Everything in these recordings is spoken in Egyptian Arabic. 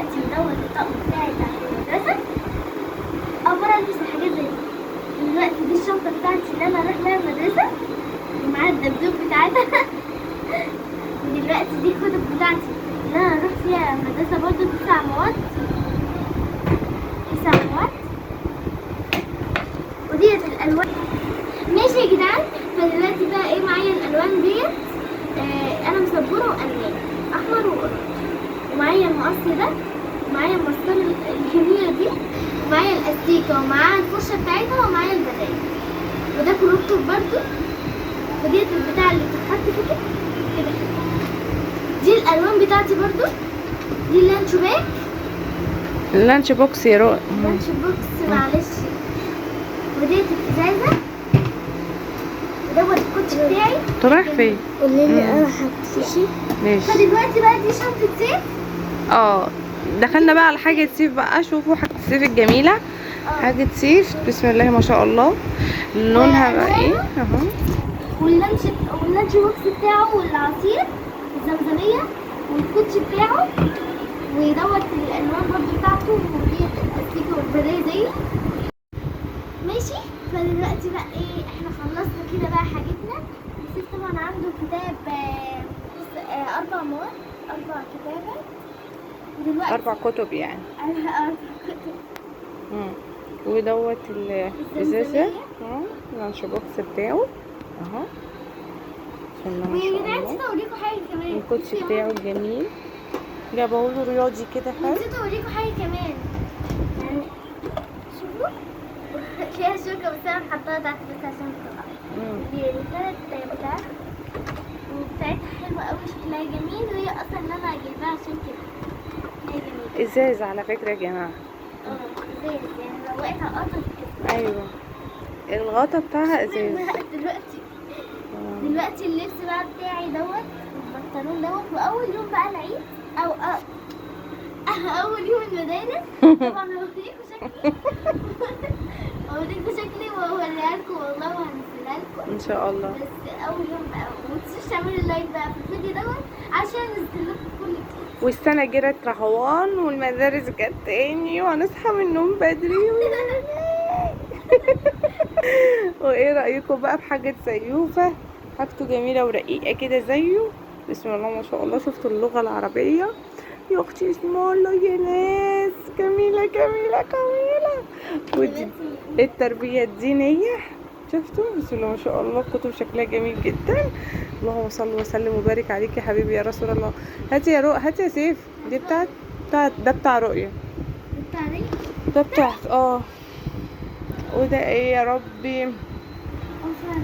دلوقتي دوت الطقم بتاعي بتاع المدرسة. أول مرة ألبس حاجات زي دي. دلوقتي دي الشنطة بتاعتي اللي أنا هروح بيها المدرسة، ومعاها الدبدوب بتاعتها. ودلوقتي دي الكتب بتاعتي اللي أنا هروح فيها المدرسة برضه، 9 مواد، 9 مواد. وديت الألوان. ماشي يا جدعان. فدلوقتي بقى ايه معايا الألوان ديت، قلم سبورة وألوان أحمر وأورنج، ومعايا المقص ده، ومعايا المسطرة الكبيرة دي، ومعايا الأستيكة، ومعايا الفرشة بتاعتها، ومعايا البداية، وده corrector برضو، وديت البتاع اللي بتتحط في كده كده. دي الألوان بتاعتي برضو. دي ال lunch bag، ال lunch box يا رؤى. lunch box معلش. وديت الإزازة، ودوت الكوتش بتاعي. انت رايح فين؟ قولي لي انا حطيتي. ماشي. فدلوقتي بقى دي شنطة سيف. دخلنا بقى على حاجة سيف بقى. شوفوا حاجة سيف الجميلة. حاجة سيف بسم الله ما شاء الله. لونها بقى ايه اهو. وال lunch box بتاعه، والعصير الزمزمية، والكوتش بتاعه، ودوت الألوان برضو بتاعته، وديت الأستيكة والبداية زي ماشي. فدلوقتي بقى ايه، احنا خلصنا كده بقى حاجتنا. سيف طبعا عنده كتاب، 4 مواد، 4 كتابات. ودلوقتي 4 كتب يعني. 4 كتب. ودوت الازازة. الزمزمية. ال lunch box بتاعه اهو. بسم الله ما ويا شاء جدعان الله. نسيت اوريكم حاجة كمان. الكوتش بتاعه الجميل جابه له رياضي كده حلو. نسيت اوريكم حاجة كمان، يعني شوفوا فيها شوكة بس انا حطاها تحت بس عشان تطلع. دي التلات بتاع، وبتاعتها حلوة قوي، شكلها جميل، وهي اصلا اللي انا جايباها عشان كده هي جميلة. ازاز على فكرة يا جماعة. ازاز، يعني لو وقعت على الارض هتتكسر. ايوه الغطا بتاعها ازاز. دلوقتي اللبس بقى بتاعي دوت، والبنطلون دوت، واول يوم بقى العيد او اول يوم المدارس. طبعا هوريكم شكلي، هوريكم شكلي وهوريها لكم والله، وهنزلها لكم ان شاء الله. بس اول يوم بقى. وما تنسوش تعملوا like بقى في الفيديو دوت عشان انزل لكم كل جديد. والسنة جرت رهوان والمدارس جت تاني، وهنصحى من النوم بدري. وايه رايكم بقى بحاجة سيوفه؟ حاجته جميلة ورقيقه كده زيه بسم الله ما شاء الله. شفتوا اللغة العربية يا اختي؟ اسم الله يا ناس، جميلة جميلة جميلة. ودي التربية الدينية، شفتوا بسم الله ما شاء الله، الكتب شكلها جميل جدا. اللهم صل وسلم وبارك عليك يا حبيبي يا رسول الله. هاتي يا رؤى، هاتي يا سيف. دي بتاعت ده بتاع رؤية. بتاع دي؟ ده بتاع وده ايه يا ربي؟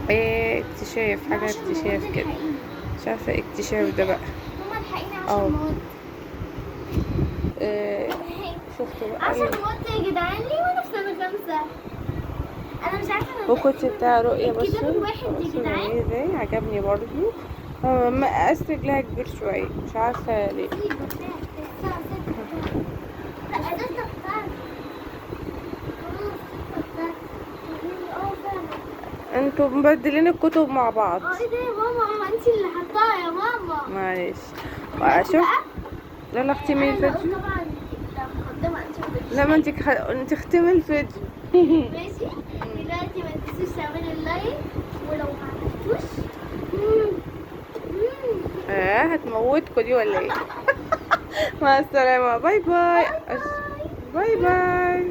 ايه اكتشاف، حاجة اكتشاف كده، مش عارفة اكتشاف ده بقى. ماما الحقيني 10 مواد. شفتوا بقى 10 مواد يا جدعان، ليه وانا في سنة 5؟ أنا مش عارفة. أنا وكنت بتاع رؤية. الكتاب بصوا الواحد يا جدعان. ازاي عجبني برضو. مقاس رجلها كبير شوية مش عارفة ليه. انتوا مبدلين الكتب مع بعض. ايه ده يا ماما؟ انت اللي حطاها يا ماما. معلش اشوف. يلا اختمي الفيديو. طبعا المقدمة انت لا ما انت اختمي الفيديو. ماشي. دلوقتي ما تنسوش تعملوا ال like، ولو ما عملتوش هتموتكوا دي ولا ايه؟ مع السلامة، bye bye bye bye.